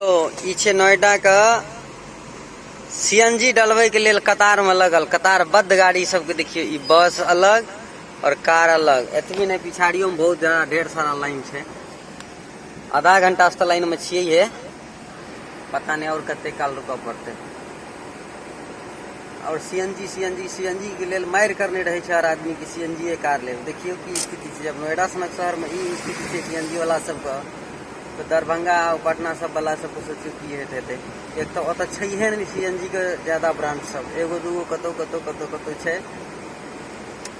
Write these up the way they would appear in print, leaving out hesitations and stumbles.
ओ ई छै नोएडा के सीएनजी डलबै के लेल कतार में लगल कतारबद्ध गाड़ी सबके। देखियौ, ई बस अलग और कार अलग। एतबी नहि, पिछाड़ियो में बहुत ज्यादा ढेर सारा लाइन छै। आधा घंटा से तऽ लाइन में छियै हे, पता नहि और कते काल रुकऽ पड़तै। और सीएनजी, सीएनजी, सीएनजी के लेल मारि करने रहै छै हर आदमी कि सीएनजी कार लेब। देखियौ की स्थिति छै। जब नोएडा सनक शहर में ई स्थिति छै सीएनजी वाला सबके, तऽ दरभंगा आ पटना सब वाला सबके सोचियौ की होइत हेतै। एक तऽ ओतऽ छैहे नहि सीएनजी के ज्यादा ब्रांच सब, एगो दूगो कतौ कतौ कतौ कतौ छै।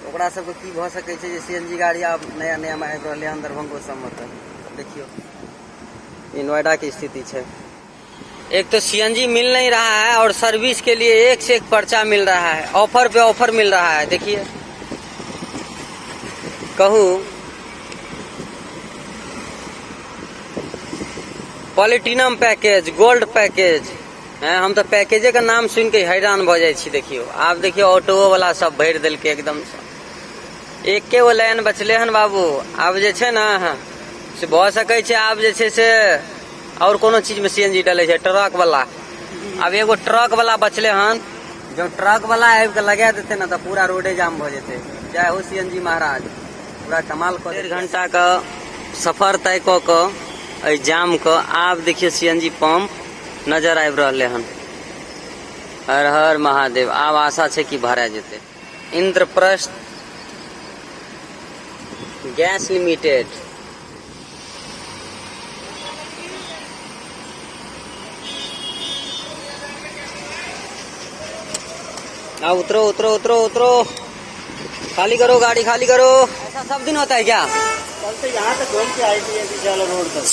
ओकरा सबके की भऽ सकै छै जे सीएनजी गाड़ी आब नया नया मे आबि रहलै हन दरभंगो सबमे। तऽ देखियौ, ई नोएडा के स्थिति छै। एक तो सीएनजी मिल नहीं रहा है और सर्विस के लिए एक से एक पर्चा मिल रहा है, ऑफर पे ऑफर मिल रहा है। देखिए, कहू, प्लेटिनम पैकेज, गोल्ड पैकेज हैं। हम तऽ पैकेजे के नाम सुनि के हैरान भऽ जाइ छी। देखियौ, आब देखियौ, ऑटो वाला सब भरि देलकै एकदम से। एके गो लाइन बचले हन बाबू। आब जे छै ने से भऽ सकै छै, आब जे छै से और कोनो चीज में सीएनजी डलै छै, ट्रक वाला। आब एगो ट्रक वाला बचले हन, जब ट्रक वाला आबि के लगा देतै ने तऽ पूरा रोडे जाम भऽ जेतै। जय हो सीएनजी महाराज, पूरा कमाल कऽ। 1.5 घंटा के सफर तय कऽ कऽ एहि जाम के आब देखियौ सीएनजी पंप नजर आबि रहलै हन। हर हर महादेव! आब आशा छै कि भरा जेतै। Indraprastha gas limited. आ उतरो, उतरो, उतरो, उतरो, खाली करो गाड़ी, खाली करो। ऐसा सब दिन होता है क्या? कल तो यहाँ तक घूम के आई थी, अभी चलो रोड तक।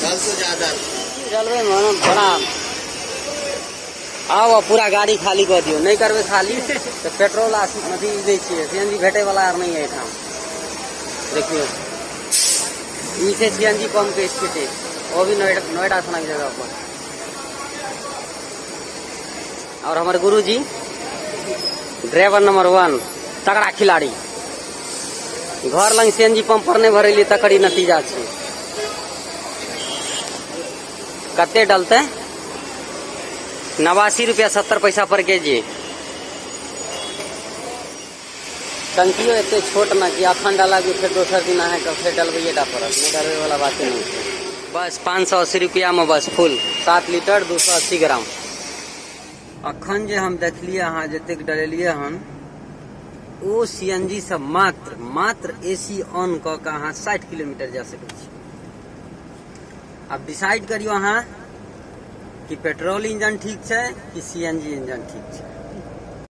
कल तो ज्यादा चलबै में बड़ा। आउ, पूरा गाड़ी खाली कऽ दियौ। नहि करबै खाली तऽ पेट्रोल आ अथी दै छियै, सीएनजी भेटै वाला आर नहि एहिठाम। देखियौ, ई छै सीएनजी पंप के स्थिति, वो भी नोएडा, नोएडा सनक जगह पर। और हमर गुरुजी, ड्राइवर नंबर 1, तगड़ा खिलाड़ी। घर लग सीएनजी पंप पर नहि भरेलियै, तकर ई नतीजा छै। कते डलतै? 89 रुपया 70 पैसा पर के जी। टंकियो एते छोट ने कि अखन डाला कि फेर दोसर दिन अहाँके फेर डलबैये टा पड़त, नहि डलबै वाला बाते नहि छै। बस 580 रुपया में बस फुल, 7 लीटर 280 ग्राम। अखन जे हम देखलियै, अहाँ जतेक डलेलियै हन, ओ सी एन जी से मात्र मात्र एसी ऑन कऽ के अहाँ 60 किलोमीटर जा सकै छी। आब डिसाइड करियौ अहाँ कि पेट्रोल इंजन ठीक छै कि सीएनजी इंजन ठीक छै।